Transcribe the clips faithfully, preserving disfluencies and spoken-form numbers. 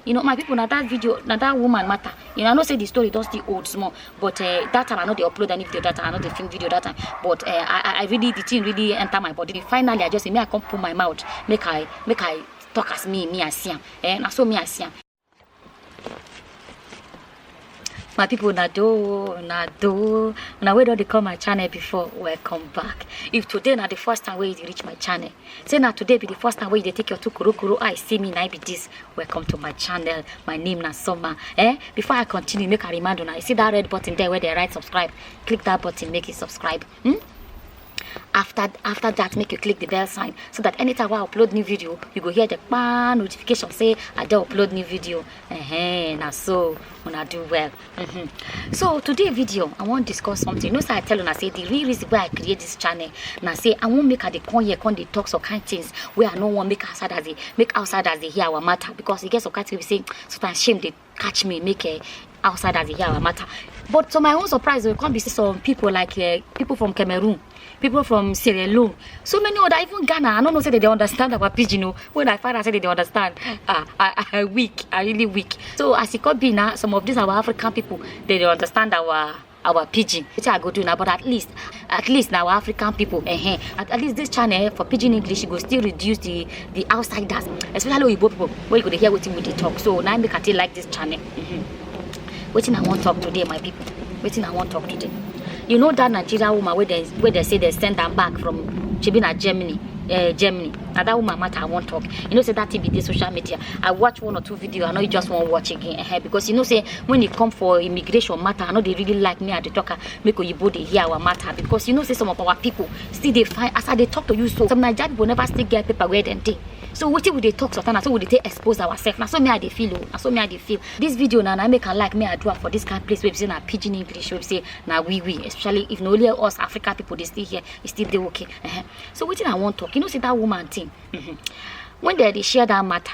You know, my people, na that video, na that woman matter. You know, I know say the story don still old small, but uh, that time I no dey upload any video that time, I no dey film video that time. But uh, I, I I really, the thing really enter my body. Finally, I just say, me, I come put my mouth, make I, make I talk as me, me I see am. Eh, na so me I see am. My people, na do, na do. Una wey don dey come my channel before, welcome back. If today na the first time wey you dey reach my channel, say na today be the first time wey you dey take your two kuru kuru eye see me, na be this. Welcome to my channel. My name na Summer. Eh? Before I continue, make I remind una, you see that red button there where they write subscribe? Click that button, make it subscribe. Hmm? After, after that, make you click the bell sign so that anytime I upload new video, you go hear the bang notification say I don upload new video. Ehen, na so una do well. Mhm. So today video, I wan discuss something. You know say I tell una say the real reason why I create this channel na say I wan make I dey come here, come dey talk some kind things wey I no wan make outsiders dey, make outsiders dey hear our matter, because e get some kind thing wey be say sometimes shame dey catch me, make uh, outsiders dey hear our matter. But to my own surprise, we come be see some people like uh, people from Cameroon, people from Sierra Leone, so many other, even Ghana. I no know say they dey understand our pidgin o. When I find out say they dey understand, ah, I, I weak, I really weak. So as e come be now, some of these our African people, they dey understand our our pidgin. Wetin I go do now? But at least, at least now our African people, eh, at, at least this channel for pidgin English, e go still reduce the the outsiders, especially Oyibo people, wey you go dey hear wetin we dey talk. So na make I take like this channel. Mhm. Wetin I wan talk today, my people? Wetin I wan talk today? You know that Nigerian woman wey dem, wey dem say dem send am back from, shebi na Germany, eh, Germany. Na that woman matter I wan talk. You know say that thing be dey social media. I watch one or two video, I no just wan watch again, eh, because you know say when e come for immigration matter, I no dey really like me I dey talk am, make Oyibo dey hear our matter, because you know say some of our people still dey find, as I dey talk to you so, some Naija people never still get paper where dem dey. So wetin we dey talk sometimes, na so we dey take expose ourselves. Na so me I dey feel o. Na so me I dey feel. This video na, na make I like me I do am for this kind place wey be say na pidgin English, wey be say na we we, especially if na only us African people dey still here, e still dey okay. Ehen. So wetin I wan talk, you know say that woman thing, mhm, when dem dey share that matter,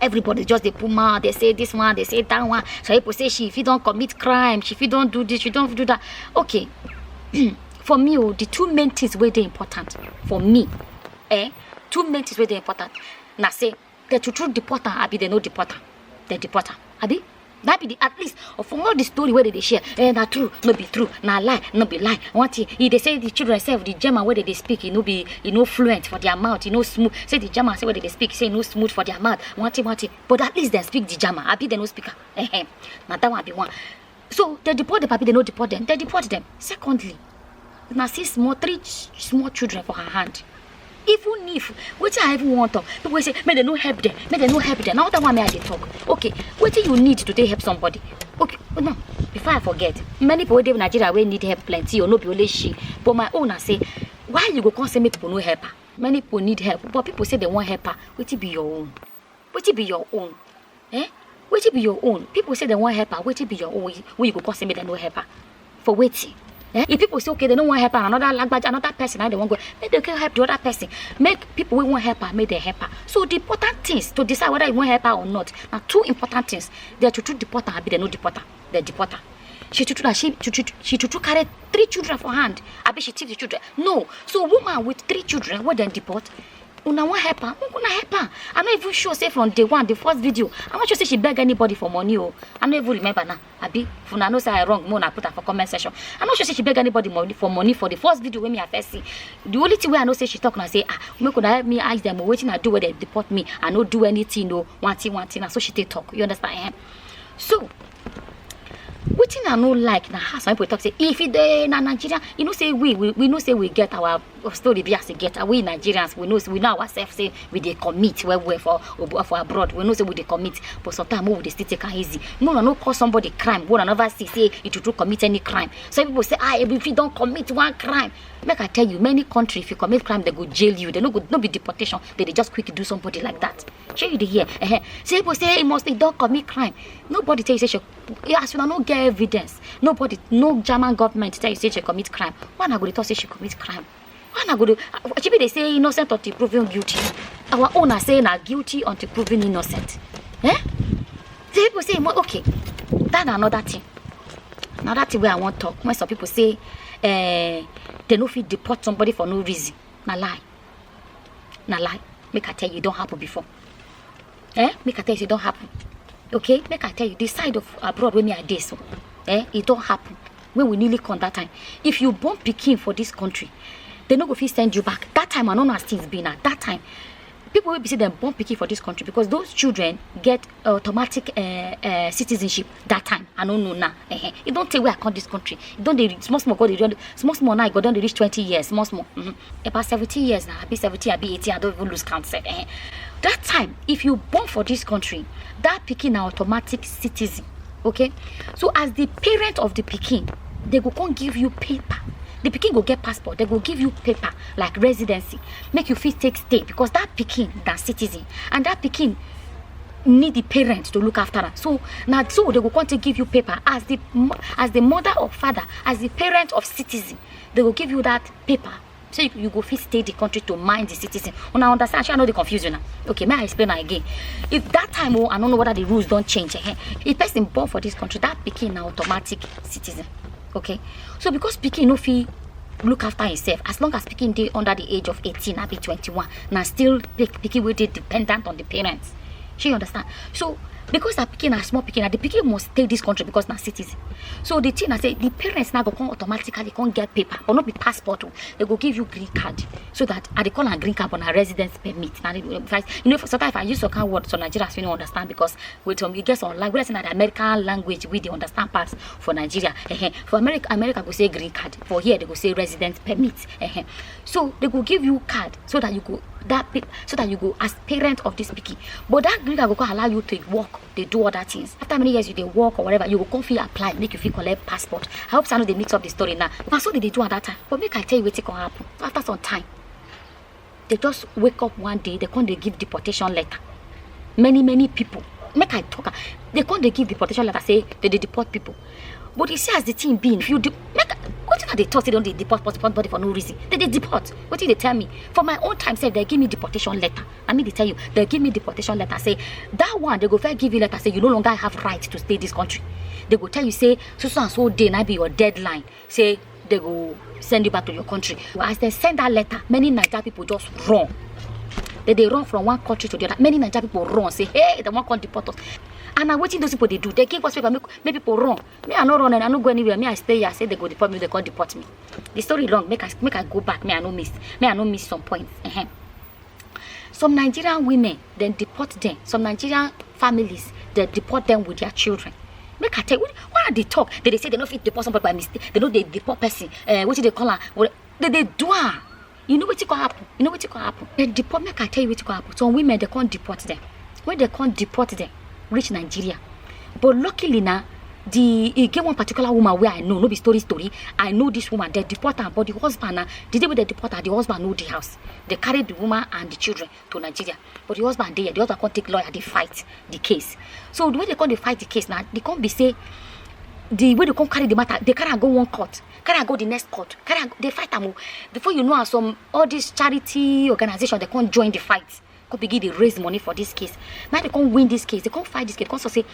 everybody just dey put mouth, dey say this one, dey say that one. Some people say she fit don commit crime, she fit don do this, she don do that. Okay. For me o, the two main things wey dey important for me, eh, two main things wey dey important na say dem true true deport am, abi dem no deport am? Dem deport am, abi? That be the, at least, for all the story wey dem dey share, eh, na true, no be true, na lie, no be lie. One thing, e dey say the children sef, the German wey dem dey speak, e no be, e no fluent for their mouth, e no smooth. Say the German sef wey dem dey speak, say e no smooth for their mouth. One thing, one thing. But at least dem speak the German, abi dem no speak am? Ehem. Na that one be one. So dem deport dem, abi dem no deport dem? Dem deport dem. Secondly, na see small, three ch-, small children for her hand. Even if, wetin I even wan talk, people wey say make dem no help dem, make dem no help dem, na that one me I dey talk. Okay, wetin you need to take help somebody? Okay, no, before I forget, many people wey dey Nigeria wey need help plenty o, no be only she. But my own na say, why you go come say make people no help her? Many people need help, but people say dem wan help her. Wetin be your own? Wetin be your own? Eh? Wetin be your own? People say dem wan help her. Wetin be your own? Wey you go come say make dem no help her? For wetin? Eh? If people say, okay, dem no wan help her, another language, another person, na dem wan go, make dem go help the other person. Make people wey wan help her, make dem help her. So the important things to decide whether you wan help her or not, na two important things. Dem true true deport am, abi dem no deport am? Dem deport am. She true true, she true true, she true true carry three children for hand, abi she thief the children? No. So woman with three children wey dem deport, una wan help am? Make una help am. I no even sure say from day one, the first video, I no sure say she beg anybody for money o. I no even remember now. Abi, if una know say I wrong, make una put am for comment section. I no sure say she beg anybody money for money for the first video wey me I first see. The only thing wey I know say she talk na say, ah, make una help me ask dem o, wetin I do wey dem deport me? I no do anything o. One thing, one thing. Na so she take talk. You understand? Eh? So wetin I no like na how some people talk say, if e dey na Nigeria, you know say we, we, we know say we get our story be as e get. And we Nigerians, we know, we know ourselves say we dey commit well well for, for abroad. We know say we dey commit, but sometimes we dey still take am easy. No, no, no call somebody crime wey una never see say e true true commit any crime. Some people say, ah, if you don commit one crime, make I tell you, many country, if you commit crime, dem go jail you. Dem no go, no be deportation. Dem dey just quick do somebody like that. Shey you dey hear? Ehen. Say people say e must, e don commit crime. Nobody tell you say she, as una no get evidence, nobody, no German government tell you say she commit crime. Why una go dey talk say she commit crime? Why una go dey, shebi dem say innocent until proven guilty? Our own na say na guilty until proven innocent. Eh? Say people say e must, okay, that na another thing. Another thing wey I wan talk, when some people say, eh, dem no fit deport somebody for no reason. Na lie. Na lie. Make I tell you, e don happen before. Eh, make I tell you, e don happen. Okay, make I tell you, the side of abroad wey me I dey so, eh, e don happen. When we nearly come that time, if you born pikin for this country, they no go fit send you back. That time, I no know as things be now. That time, people wey be say dem born pikin for this country, because those children get automatic uh, uh, citizenship that time. I no know now. Eh, eh. E don tey wey I come this country. E don dey small small go dey don small small now. E go don dey reach twenty years. Small small. Mm-hmm. About seventeen years now. I be seventeen. I be eighteen. I don't even lose count sef. Eh, eh. That time, if you born for this country, that pikin na automatic citizen. Okay, so as the parent of the pikin, they go come give you paper. The pikin go get passport. They go give you paper like residency, make you fit take stay, because that pikin na citizen, and that pikin need the parent to look after am. So na so they go come take give you paper as the mo- as the mother or father, as the parent of citizen. They go give you that paper, so you, you go fit stay the country to mind the citizen. Una understand? Shey I no dey confuse you now? Okay, may I explain am again? If that time, oh, I no know whether the rules don change. Eh, if person born for this country, that pikin na automatic citizen. Okay, so because pikin no fit look after himself, as long as pikin dey under the age of eighteen, abi twenty-one, na still pikin wey dey dependent on the parents. Shey you understand? So because that pikin na small pikin, na the pikin must stay this country because na citizen. So the thing na say the parents now go come automatically come get paper, but no be passport o. They go give you green card, so that I dey call am green card, but na residence permit. Na the- if I, you know, sometimes if I use some kind word, so Nigerians fit no understand, because with some, you get some language, na the American language we dey understand pass for Nigeria. Eh, eh. For America, America go say green card. For here, they go say residence permit. Eh, eh. So they go give you card so that you go that pe- so that you go as parent of this pikin. But that green card go come allow you to work, they do other things. After many years, you dey work or whatever, you go come fit apply, make you fit collect passport. I hope say I no dey mix up the story now. Na so they dey do at that time. But make I tell you wetin come happen. After some time, they just wake up one day, they come dey give deportation letter. Many many people, make I talk am, they come dey give deportation letter say they dey deport people. But you see as the thing be, if you de- make wetin I dey talk say dem dey deport somebody for no reason. They dey deport. Wetin you dey tell me? For my own time sef, they give me deportation letter. I mean, they tell you, they give me deportation letter say that one, they go first give you letter say you no longer have right to stay this country. They go tell you say so so and so day na be your deadline, say they go send you back to your country. As they send that letter, many Naija people just run. They dey run from one country to the other. Many Naija people run, say, "Hey, they wan come deport us." And na wetin those people dey do. They give us paper, make, make people run. Me, I no run and I no go anywhere. Me, I stay here. I say they go deport me, they come deport me. The story long. Make I make I go back. Me, I no miss. Me, I no miss some points. Ehem. Some Nigerian women, dem deport them. Some Nigerian families, dem deport them with their children. Make I tell you, why they talk? They dey say they no fit deport somebody by mistake. They no dey deport person. Uh, wetin they call am? Well, they dey do am. You know wetin come happen? You know wetin come happen? They deport. Make I tell you wetin come happen. Some women, they come deport them. When they come deport them, reach Nigeria. But luckily now, the e get one particular woman wey I know, no be story story. I know this woman. They deport her, but the husband now, the day wey they deport her, the husband no dey house. They carry the woman and the children to Nigeria. But the husband dey here. The husband come take lawyer, they fight the case. So the way they come dey fight the case now, they come be say the way they come carry the matter, they carry am go one court, carry am go the next court, carry am, they fight am o. Before you know am, some all this charity organization, they come join the fight, come begin dey raise money for this case. Now they come win this case, they come fight this case, come so say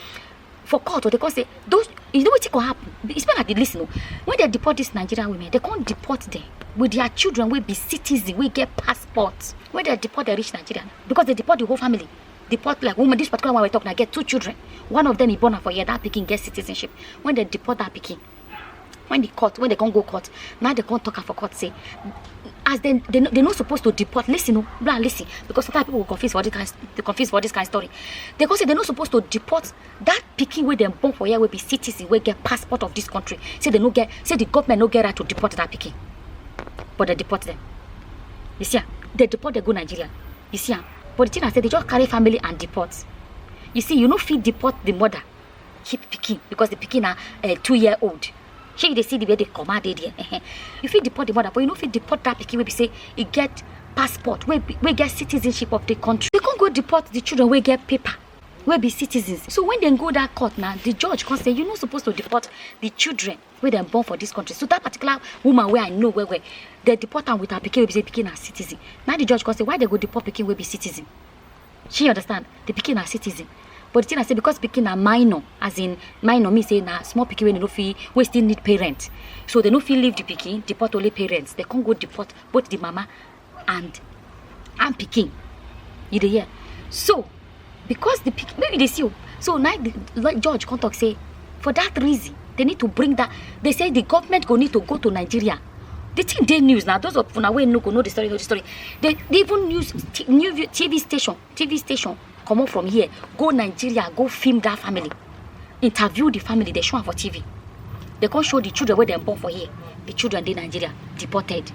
for court, or they come say those, you know wetin come happen? It's better they listen o. When they deport these Nigerian women, they come deport them with their children wey be citizen, wey get passport. When they deport, they reach Nigeria because they deport the whole family. Deport like woman, this particular one we talk now get two children. One of them he born am for here. That pikin get citizenship. When they deport that pikin, when the court, when they come go court, now they come talk am for court say, as they they no, they no supposed to deport. Listen o, bra, listen, because sometimes people go confuse for this kind, they confuse for this kind story. They go say they no supposed to deport that pikin wey dem born for here, wey be citizen, wey get passport of this country. Say they no get, say the government no get right to deport that pikin, but they deport them. You see am? They deport, they go Nigeria. You see am? But the thing I say, they just carry family and deport. You see, you no fit deport the mother, keep pikin because the pikin na uh, two year old. Shey you dey see the way they command dey there? Ehe. You fit deport the mother, but you no fit deport that pikin wey be say e get passport, wey be, wey get citizenship of the country. You can't go deport the children wey get paper, wey be citizens. So when dem go that court now, the judge come say you no supposed to deport the children wey dem born for this country. So that particular woman wey I know well well, they deport am with her pikin wey be say pikin na citizen. Now the judge come say why they go deport pikin wey be citizen? Shey you understand? The pikin na citizen. But the thing I say, because pikin na minor, as in minor, me say na small pikin wey no fit, wey still need parent. So they no fit leave the pikin, deport only parents. They can't go deport both the mama and and pikin. You dey hear? So Because the pikin, maybe they see you. So now the judge come talk say, for that reason, they need to bring that. They say the government go need to go to Nigeria. The thing dey news now. Those of una wey no go know the story, know the story. They, they even news, t- new TV station, TV station, come up from here, go Nigeria, go film that family, interview the family. They show am for TV. They come show the children where they born for here. The children dey Nigeria, deported.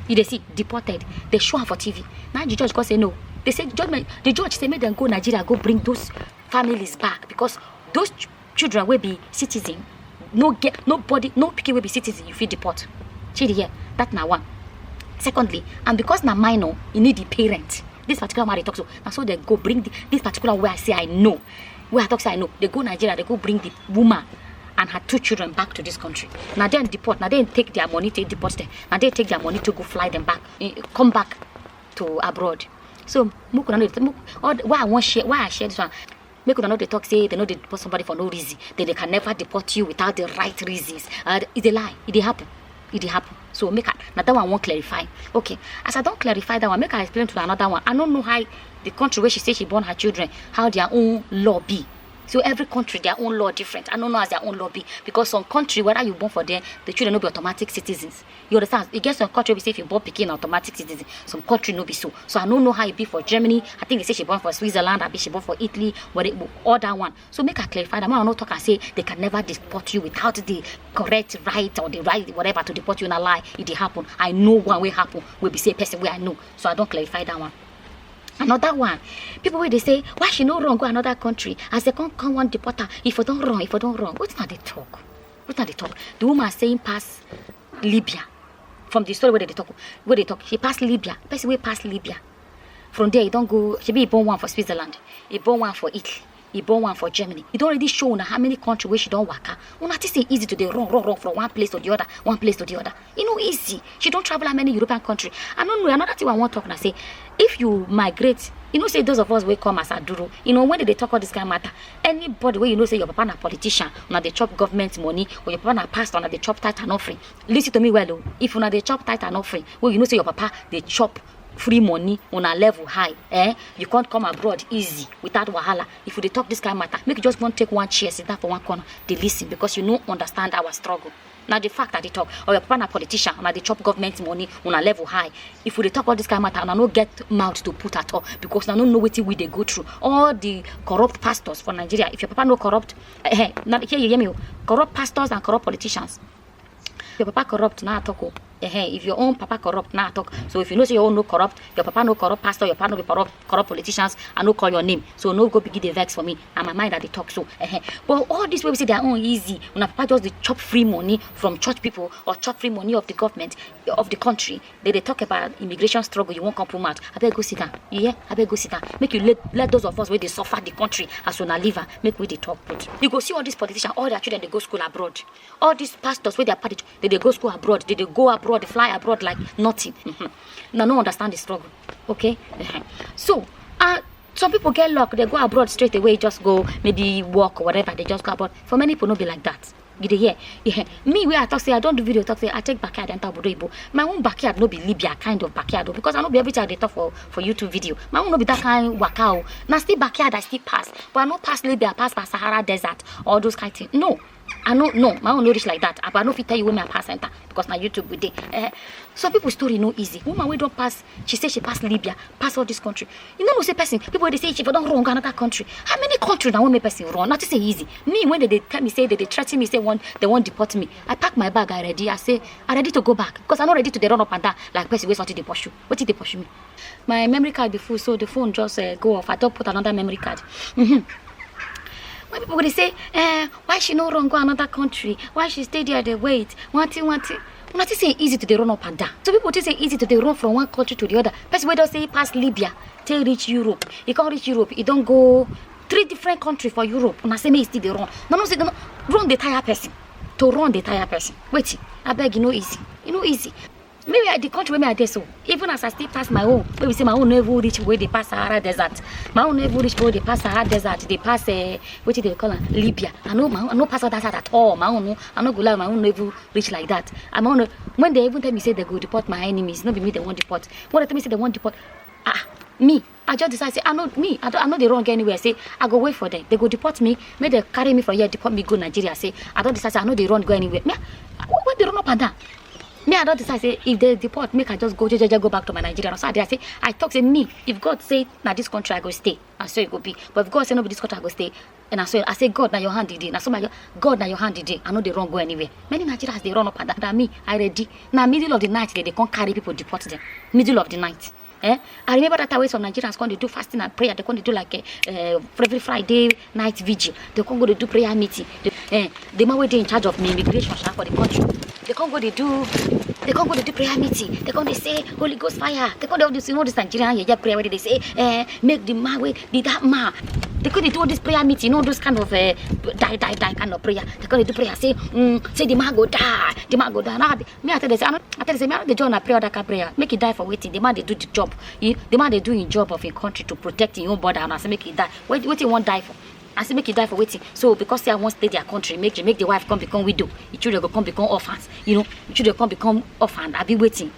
You dey see, deported. They show am for TV. Now the judge come say no. They say judgment. The judge say make them go Nigeria, go bring those families back, because those ch- children wey be citizen, no get nobody, no pikin wey be citizen you fit deport. Shey you dey hear? That na one. Secondly, and because na minor, e need the parent. This particular one I dey talk so, na so they go bring the, this particular one wey I say I know, wey I talk say I know. They go Nigeria, they go bring the woman and her two children back to this country. Na dem deport, na dem take their money to deport them, na dem take their money to go fly them back, eh, come back to abroad. So make una know the, make, all the, why I wan share, why I share this one. Make una no dey talk say they no dey deport somebody for no reason. They, they can never deport you without the right reasons. Uh, it's a lie. It dey happen. It dey happen. So make I, na that one I wan clarify. Okay, as I don clarify that one, make I explain to another one. I no know how the country where she say she born her children, how their own law be. So every country, their own law different. I no know as their own law be, because some country, whether you born for there, the children no be automatic citizens. You understand? E get some country we say if you born pikin, automatic citizen. Some country no be so. So I no know how e be for Germany. I think they say she born for Switzerland, abi she born for Italy, what it, other one. So make I clarify that. I no talk and say they can never deport you without the correct right or the right whatever to deport you. Na lie. It dey happen. I know one wey happen. Wey be say person wey I know. So I don clarify that one. Another one, people wey dey say why she no run go another country, as they come come one deport her. If I don run, if I don run, wetin I dey talk? Wetin I dey talk? The woman saying pass Libya. From the story wey they talk, wey they talk, she pass Libya. Person wey pass Libya, from there he don go. She be born one for Switzerland, he born one for Italy, he born one for Germany. He don already show una how many country wey she don waka. Una think say easy to dey run, run, run from one place to the other, one place to the other. E no easy. She don travel how many European country? I no know. Another thing I wan talk na say, if you migrate, you know say those of us wey come as aduro, you know when they dey talk all this kind matter, anybody wey you know say your papa na politician, una dey chop government money, or your papa na pastor, una dey chop tithe and offering. Listen to me well o. If una dey chop tithe and offering, wey you know say your papa dey chop free money, una level high, eh? You can't come abroad easy without wahala. If you dey talk this kind matter, make you just wan take one chair, sit down for one corner, dey listen, because you no understand our struggle. Na the fact I dey talk. Or your papa na politician, una dey chop government money, una level high. If we dey talk all this kind matter, una no get mouth to put at all, because una no know wetin we dey go through. All the corrupt pastors for Nigeria, if your papa no corrupt, eh, eh, na here you hear me o. Corrupt pastors and corrupt politicians. Your papa corrupt, na I talk o. Eh, eh, if your own papa corrupt, na I talk. So if you know say your own no corrupt, your papa no corrupt pastor, your papa no be corrupt, corrupt politicians, I no call your name. So no go begin dey vex for me. And my mind I dey talk so. Eh, eh. But all this wey we say their own easy, una papa just dey chop free money from church people or chop free money of the government, of the country. They dey talk about immigration struggle. You wan come put mouth? Abeg go sit down. You hear? Abeg go sit down. Make you let, let those of us wey dey suffer the country as una leave am, make we dey talk put. You go see all these politicians, all their children dey go school abroad. All these pastors wey their parish, they dey go school abroad, they dey go abroad, fly abroad like nothing. Mhm. Una no understand the struggle, okay? Uh-huh. So, uh, some people get luck, they go abroad straight away, just go maybe work or whatever, they just go abroad. For many people, no be like that. You dey hear? Yeah. Me, wey I talk say I don do video, talk say I take backyard enter obodo oyibo. My own backyard no be Libya kind of backyard o, because I no be everything I dey talk for, for YouTube video. My own no be that kind waka o. Na still backyard I still pass, but I no pass Libya, pass, pass Sahara Desert, all those kind thing. No, I no, no, my own no reach like that. But I no fit tell you where me I pass enter, because na YouTube we dey. Eh, some people story no easy. Woman wey don pass, she say she pass Libya, pass all this country. You no know say person, people wey dey say she for don run go another country. How many country na wan make person run? Nothing say easy. Me, when they dey tell me say, they dey threaten me say one, they wan deport me, I pack my bag, I ready. I say I ready to go back, because I no ready to dey run up and down like person wey something dey pursue. Wetin dey pursue me? My memory card be full, so the phone just, uh, go off. I don put another memory card. Mm-hmm. When people go dey say, eh, why she no run go another country? Why she stay there dey wait? One thing, one thing. Una think say e easy to dey run up and down? So people think say e easy to dey run from one country to the other. Person wey don say e pass Libya, take reach Europe. E come reach Europe, e don go three different country for Europe. Una say make e still dey run. Una know say no, run dey tire person. To run dey tire person. Wetin? Abeg, e no easy. E no easy. Me, wey I, the country wey me I dey so, even as I still pass my own, wey be say my own no even reach wey dey pass Sahara Desert. My own no even reach wey dey pass Sahara Desert, dey pass, eh, wetin they call am, Libya. I no, my own, I no pass that side at all. My own, no, I no go lie, my own no even reach like that. And my own no, when they even tell me say they go deport my enemies, no be me they wan deport. When they tell me say they wan deport, ah, Me, I just decide say I no, me, I don't, I no dey run go anywhere. Say I go wait for them. They go deport me. Make they carry me from here, deport me go Nigeria. Say I don't decide say I no dey run go anywhere. Me, I, why they run up and down? Me, I don't decide say if they deport, make I just go, jejeje, go back to my Nigeria. So I dey, I say, I talk say me, if God say na this country I go stay, and so it go be. But if God say no be this country I go stay, and I say, I say, God, na your hand e dey. Na so my God, na your hand e dey. I no dey run go anywhere. Many Nigerians dey run up and down. Than me, I ready. Na middle of the night they dey come carry people, deport them. Middle of the night. Eh? I remember that time when some Nigerians come dey do fasting and prayer. They come dey do like a, uh, every Friday night vigil. They come go dey do prayer meeting. The, eh, the man wey dey in charge of me immigration sha for the country, they come go dey do, they come go dey do prayer meeting. They come dey say, "Holy Ghost fire." They come dey do this, you know, this Nigerian yeye prayer wey they dey say, eh, "Make the man wey be that man." They come dey do all this prayer meeting, you know, those kind of, uh, die, die, die kind of prayer. They come dey do prayer, say, mm, say the man go die, the man go die. Now, me, I tell them say, I no, I tell them say, me, I no dey join a prayer, that kind prayer. Make he die for wetin? The man dey do the job. He, the man dey do him job of him country to protect him own border. And I say make he die. Wait, wetin he wan die for? I say make he die for wetin? So because say I wan stay their country, make, make the wife come become widow, the children go come become orphans. You know, the children come become orphan. I be waiting.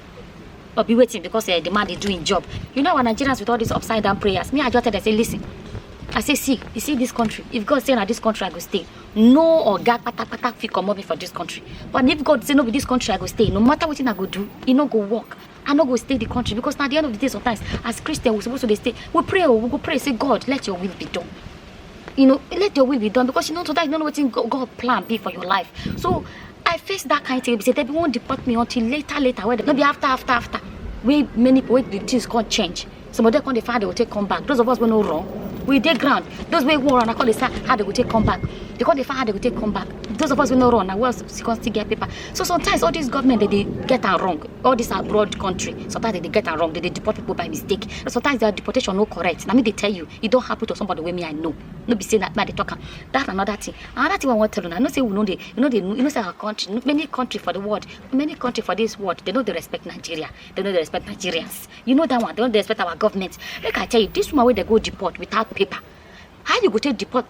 I be waiting because, uh, the man dey do him job. You know our Nigerians with all these upside down prayers. Me, I just tell them say, listen. I say, see, you see this country. If God say na this country I go stay, no oga patapata fit comot me for this country. But if God say no be this country I go stay, no matter wetin I go do, e no go work. I no go stay the country, because na the end of the day, sometimes as Christian we suppose to dey stay. We pray, oh, we go pray say, God, let your will be done. You know, let your will be done, because you know sometimes you no know wetin God, God plan be for your life. So I face that kind thing. Be say they be wan deport me until later, later. Where no be after, after, after, wey many people, wey the things come change. Some of them come dey find how they go take come back. Those of us wey no run, we dey ground. Those wey wan run, I come dey say how they go take come back. They come dey find how they go take come back. Those of us wey no run, na we still come still get paper. So sometimes all this government, they dey get am wrong. All this abroad country, sometimes they dey get am wrong. They dey deport people by mistake. Sometimes their deportation no correct. Na me dey tell you, e don happen to somebody wey me I know. No be say na me I dey talk am. That another thing. Another thing I wan tell una, I know say we no dey, you know, dey, you know say our country, many country for the world, many country for this world, they no dey respect Nigeria. They no dey respect Nigerians. You know that one. They no dey respect our government. Make I tell you, this woman wey they go deport without paper. How you go take deport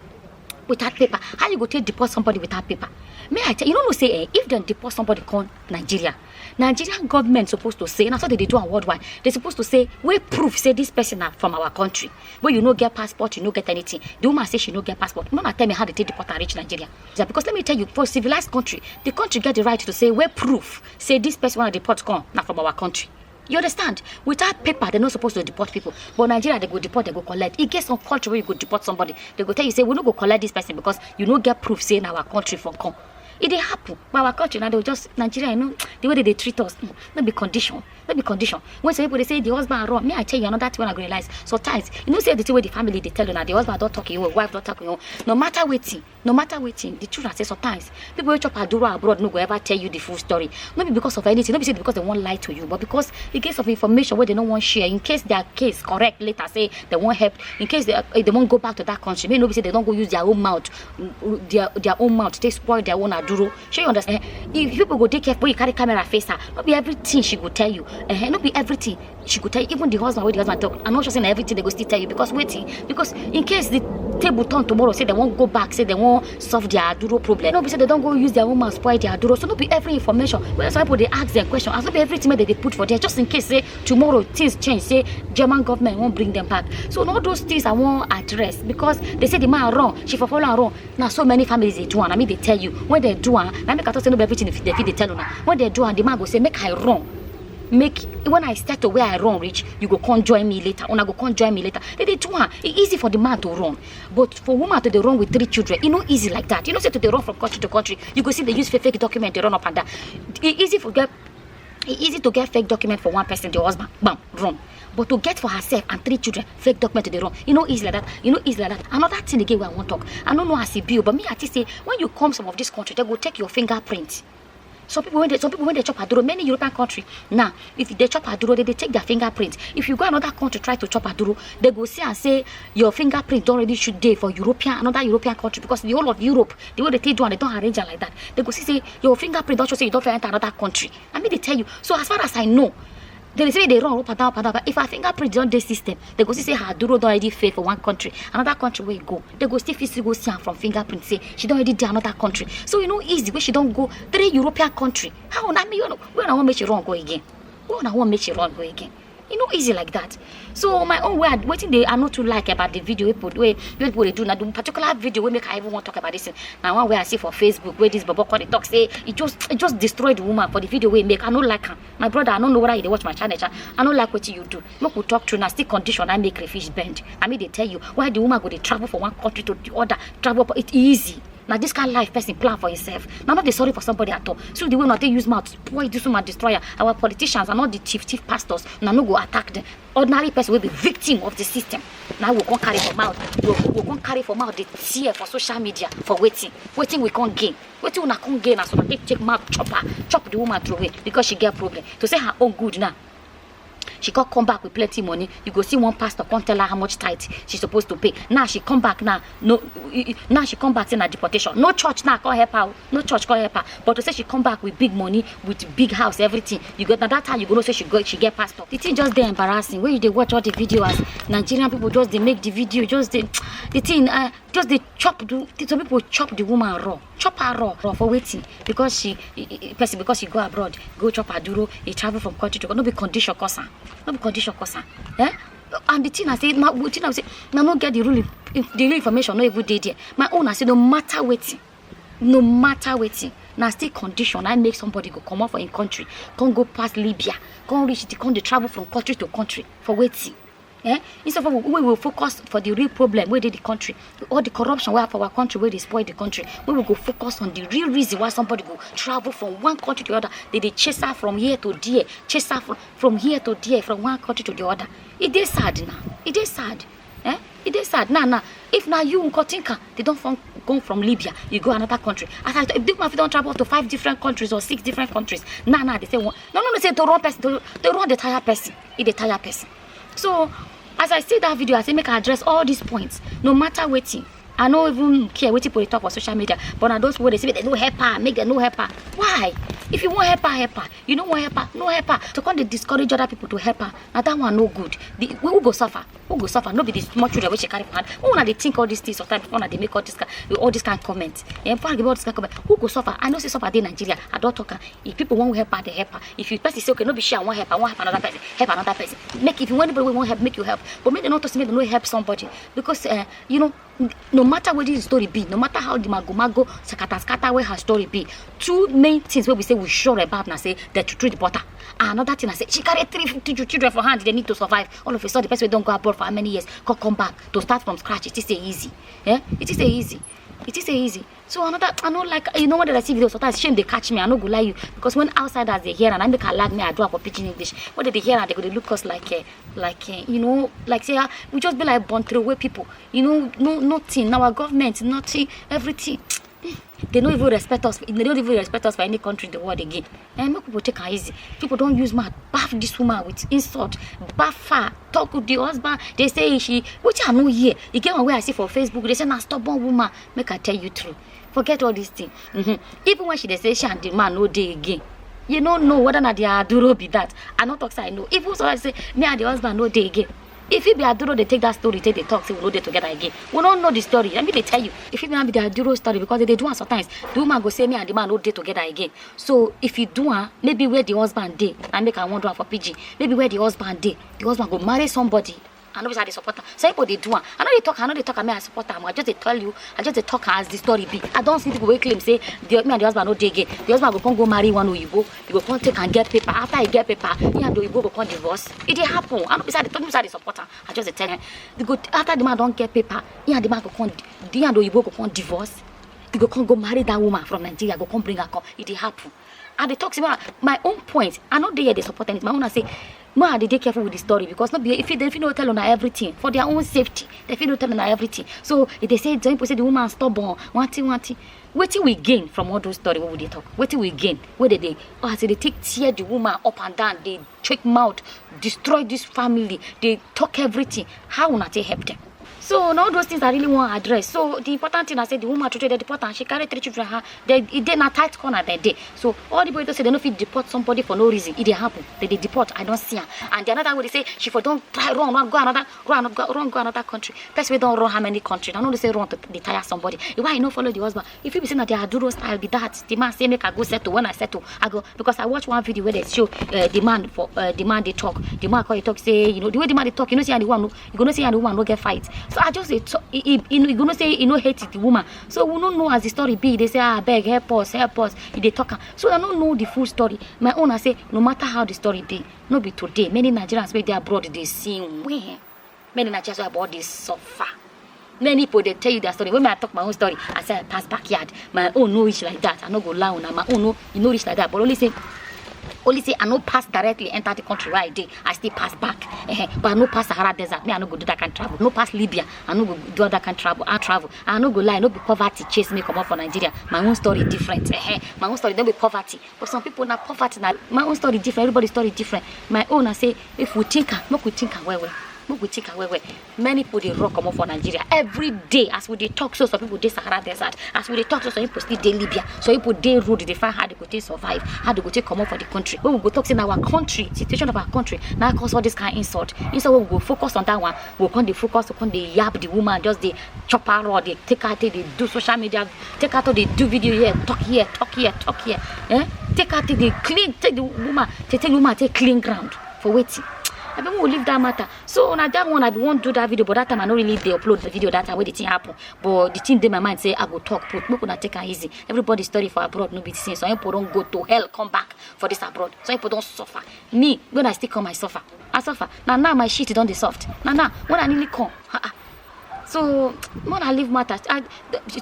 without paper? How you go take deport somebody without paper? Me I tell you, you no know say, eh, if dem deport somebody come Nigeria, Nigerian government suppose to say, na so they dey do am worldwide. They suppose to say, wey proof say this person na from our country. Wey you no get passport, you no get anything. The woman say she no get passport. No na tell me how they take deport her reach Nigeria. Yeah, because let me tell you, for civilized country, the country get the right to say, wey proof say this person wey deport come na from our country. You understand? Without paper, they're not supposed to deport people. But Nigeria, they go deport, they go collect. E get some country where you go deport somebody, they go tell you say, we no go collect this person because you no get proof say na our country from come. E dey happen. But our country now, they will just, Nigeria, you know, the way they dey treat us, mm, no be condition. No be condition. When some people they say the husband run, me I tell you another thing wey I go realize. Sometimes, you know say the thing wey the family dey tell you now, the husband don talk you, wife don talk you. No matter wetin, no matter wetin, the truth na say sometimes people wey chop aduro abroad no go ever tell you the full story. No be because of anything, no be say because they wan lie to you, but because in case of information wey they no wan share, in case their case correct later, say they wan help, in case they, eh, they wan go back to that country, make no be say they don go use their own mouth, mm, their, their own mouth take spoil their own aduro. Shey you understand? Eh, if people go dey careful, you carry camera face her. No be everything she go tell you. Eh, no be everything she go tell you. Even the husband, wey the husband talk, I'm not sure say na everything they go still tell you, because wetin? Because in case the table turn tomorrow, say they wan go back, say they wan solve their aduro problem, no be say they don go use their own mouth spoil their aduro. So no be every information. When some people dey ask them question, as no be everything wey they dey put for there, just in case say tomorrow things change, say German government wan bring them back. So na all those things I wan address, because they say the man run, she for follow am run. Na so many families dey do am. Na me dey tell you, when they do am, na make I talk say no be everything they fit dey tell una. When they do am, the man go say, make I run. Make, when I start to where I run reach, you go come join me later. Una go come join me later. They dey do am. E easy for the man to run, but for woman to dey run with three children, e no easy like that. You know say to dey run from country to country, you go see they use fake, fake document, they run up and down. E easy for get, e easy to get fake document for one person, the husband, bam, run. But to get for herself and three children, fake document to dey run, e no easy like that. E no easy like that. Another thing again wey I wan talk, I no know as e be o, but me I think say when you come some of this country, they go take your fingerprint. Some people when they, some people when they chop aduro, many European country now, if they chop aduro, they, they take their fingerprint. If you go another country try to chop aduro, they go see and say your fingerprint don already should dey for European, another European country, because the whole of Europe, the way they take do am, they don arrange am like that. They go see say your fingerprint don show say you don fit enter another country. I mean, they tell you. So as far as I know, they dey say they run up and down, up and down. But if her fingerprint don dey system, they go see say her aduro don already fail for one country, another country wey e go, they go still fit still go see am from fingerprint say she don already dey another country. So e no easy wey she don go three European country. How una, me, you know, where una wan make she run go again? Where una wan make she run go again? E no easy like that. So my own way, wetin dey I no too like about the video wey people wey wey people dey do na the particular video wey make I even wan talk about this thing na one wey I see for Facebook wey this bobo come dey talk say e just e just destroy the woman for the video wey e make. I no like am. My brother, I no know whether you dey watch my channel sha. I no like wetin you do. Make we talk true, na still condition na make crayfish bend. I mean dey tell you why the woman go dey travel from one country to the other, travel up it easy. Na this kind life person plan for himself. Na not dey sorry for somebody at all. See the way una take use mouth spoil this woman, destroy her. Our politicians are not the chief chief pastors. Una no go attack them. Ordinary person wey be victim of the system na we come carry for mouth, we we come carry for mouth dey tear for social media for wetin? Wetin we come gain? Wetin una come gain as una take take mouth chop her, chop the woman throway because she get problem? To say her own good now, she come come back with plenty money. You go see one pastor come tell her how much tithe she suppose to pay. Now she come back now, no, now she come back say na deportation. No church now come help her o. No church come help her. But to say she come back with big money, with big house, everything, you go, na that time you go know say she go she get pastor. The thing just dey embarrassing when you dey watch all the video as Nigerian people just dey make the video, just dey the thing uh, just dey chop the some people chop the woman raw, chop her raw raw for wetin? Because she e- e- person because she go abroad, go chop aduro, e travel from country to country. No be condition cause am. No be condition cause am. Eh? And the thing I say, na wetin I say, na no get the real inf- the real information no even dey there. My own I say no matter wetin, no matter wetin, na still condition I make somebody go comot for im country, come go pass Libya, come reach the come dey travel from country to country for wetin? Eh? Instead of we we will focus for the real problem wey dey the country, all the corruption wey for our country wey dey spoil the country, we will go focus on the real reason why somebody go travel from one country to the other. They dey chase her from here to there, chase her from, from here to there, from one country to the other. E dey sad now. E dey sad. Eh? E dey sad now now. If na you nko think am, they don from go from Libya, you go another country. As I talk, if the woman fit don travel to five different countries or six different countries, now now they say one. No no no say to run person to, to run the tire person. E dey tire person. So as I see that video, I say make I address all these points. No matter wetin, I no even care wetin people dey talk for social media. But na those people dey say make dem no help her, make dem no help her. Why? If you wan help her, help her. You no wan help her, no help her. To come dey discourage other people to help her, na that one no good. The, who go suffer? Who go suffer? No be the small children wey she carry for hand. Who una dey think all these things sometimes before una dey make all this kind, all this kind comment? Eh, before I give all this kind comment, who go suffer? I know say suffer dey Nigeria. I don talk am. If people wan help her, they help her. If you person say okay, no be she I wan help, I wan help another person, help another person. Make if you want anybody wey wan help, make you help. But make dem no talk say make dem no help somebody because uh, you know no matter wetin the story be, no matter how the mago mago sakata skata wey her story be, two main things wey we say we sure about na say dem to treat the butter. And another thing na say she carry three children for hand, they need to survive. All of a sudden, the person wey don go abroad for how many years come come back to start from scratch, e still say easy. Eh? E still say easy. E still say easy. So another, I no like, you know what I see video sometimes shame dey catch me. I no go lie you because when outsiders dey hear and I make I lag me, I do am for pidgin English. When they dey hear and they go dey look us like uh, like uh, you know like say ah, we just be like born through away people. You know no nothing. Our government nothing, everything. They no even respect us. They don't even respect us for any country in the world again. And make people take am easy. People don use mouth baff this woman with insult, baff her, talk with the husband. They say she, which I no hear. E get one wey I see for Facebook. They say na stubborn woman. Make I tell you true. Forget all this thing. Mm-hmm. Even when she dey say she and the man no dey again, you no know whether na their aduro be that. I no talk say I know. Even somebody say me and the husband no dey again. If e be aduro dey take that story take dey talk say we no dey together again, we no know the story. Let me dey tell you. If e be na be the aduro story because they dey do am sometimes. The woman go say me and the man no dey together again. So if you do am, maybe where the husband dey, na make I wan do am for pidgin. Maybe where the husband dey, the husband go marry somebody. I no be say I dey support am. Some people dey do am. I no dey talk. I no dey talk. I mean, I support am. I just dey tell you. I just dey talk as the story be. I don see people wey claim say the me and the husband no dey again. The husband go come go marry one oyibo. You go come take and get paper. After he get paper, he and the oyibo go come divorce. E dey happen. I no be say I dey talk. No be say I dey support am. I just dey tell you. You go after the man don get paper, he and the man go come. He and the oyibo go come divorce. You go come go marry that woman from Nigeria. Go come bring her come. E dey happen. I dey talk say my, my own point. I no dey here dey support anything. My own na say ma dey dey careful with the story because no be if they fit no tell una everything for their own safety. They fit no tell una everything. So if they say some people say the woman stubborn, one thing, one thing. Wetin we gain from all those story wey we dey talk? Wetin we gain? Wey dey dey oh, as they take tear the woman up and down, dey check mouth, destroy this family, dey talk everything. How una take help them? So na all those things I really wan address. So the important thing, I say the woman, true true, they deport her. She carry three children. Her, they, e dey na tight corner dem dey. So all the people wey say they no fit deport somebody for no reason, e dey happen. They dey deport. I don see am. And the another way, they say she for don try run, run go another, run go, run go another country. Person wey don run how many country? I no know say run to dey tire somebody. Why you no follow the husband? If you be say na the aduro style be that, the man say make I go settle. When I settle, I go, because I watch one video where they show uh, the man for uh, the man they talk. The man call you talk say, you know, the way the man they talk, you know say and the one no, you go know say and the woman no get fight. So I just say, so, he, he, he, you go know say he no hate the woman. So we no know as the story be. They say, ah, beg, help us, help us. He dey talk am. So I no know the full story. My own, I say, no matter how the story be, no be today. Many Nigerians wey dey abroad dey see weh. Many Nigerians wey abroad dey suffer. Many people dey tell you their story. When I talk my own story, I say I pass backyard. My own no reach like that. I no go lie una. My own no, e no reach like that. But only say, only say I no pass directly enter the country where I dey. I still pass back. Eh, but I no pass Sahara Desert. Me, I no go do that kind of travel. No pass Libya. I no go do that kind of travel. I travel. I no go lie. No be poverty chase me comot for Nigeria. My own story different. Eh, my own story no be poverty. But some people na poverty na. My own story different. Everybody story different. My own, I say, if we think am, make we think am well well. Make we think am well well. Many people dey run comot for Nigeria every day. As we dey talk so, some people dey Sahara Desert. As we dey talk so, some people still dey Libya. Some people dey road, dey find how they go take survive, how they go take comot for the country. When we go talk say na our country, situation of our country, na cause all this kind insult. Instead we go focus on that one, we come dey focus, we come dey yab the woman, just dey chop her raw, dey take her, take dey do social media, take her to dey do video here, talk here, talk here, talk here. Eh? Take her, take dey clean, take the woman, take, take the woman, take clean ground for wetin? I be wan leave that matter. So na that one I be wan do that video, but that time I no really dey upload the video that time wey the thing happen. But the thing dey my mind say I go talk put. Make una take am easy. Everybody story for abroad no be the same. Some people don go to hell, come back for this abroad. Some people don suffer. Me, when I still come, I suffer. I suffer. Na now my shit don dey soft. Na now when I nearly come. Ah, ah. So when I leave matter, I,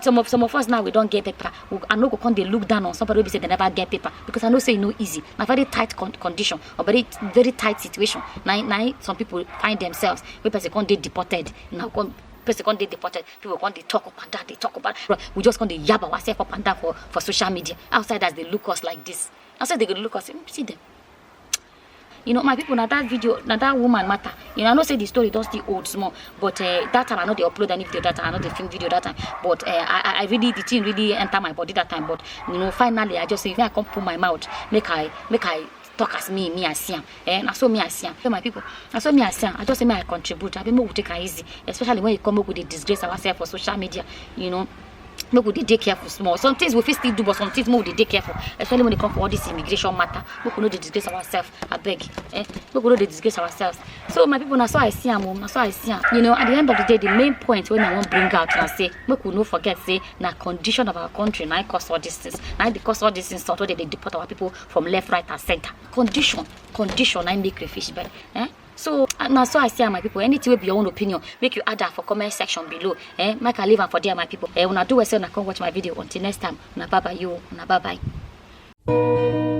some of some of us now we don get paper. We, I no go come dey look down on somebody wey be say they never get paper, because I know say e no easy. Na very tight con condition, or very very tight situation. Na na some people find themselves wey person come dey deported. Now come person come dey deported. People come dey talk up and down, dey talk about. We just come dey yab ourselves up and down for for social media. Outsiders dey look us like this. Outside they go look us, see them. You know, my people, na that video, na that woman matter. You know, I know say the story don still old small, but uh, that time I no dey upload any video that time, I no dey film video that time. But uh, I, I I really, the thing really enter my body that time. But you know, finally, I just say, if I come put my mouth, make I, make I talk as me, me I see am. Eh, na so me I see am. So my people, na so me I see am. I just say me I contribute. I be make we take am easy, especially when you come make we dey disgrace ourselves for social media. You know, make we dey dey careful small. Some things we fit still do, but some things make we dey dey careful, especially when e come for all this immigration matter. Make we no dey disgrace ourselves, abeg. Eh? Make we no dey disgrace ourselves. So my people, na so I see am o, na so I see am. You know, at the end of the day, the main point wey I wan bring out na say, make we no forget say na condition of our country na im cause all these things. Na im dey cause all these things wey dey dey deport our people from left, right and center. Condition, condition na im make crayfish belle. Eh? So uh, na so I see am, my people. Anything wey be your own opinion, make you add am for comment section below. Eh, make I leave am for there, my people. Eh, una do well say una come watch my video. Until next time, una bye bye yo, una bye bye.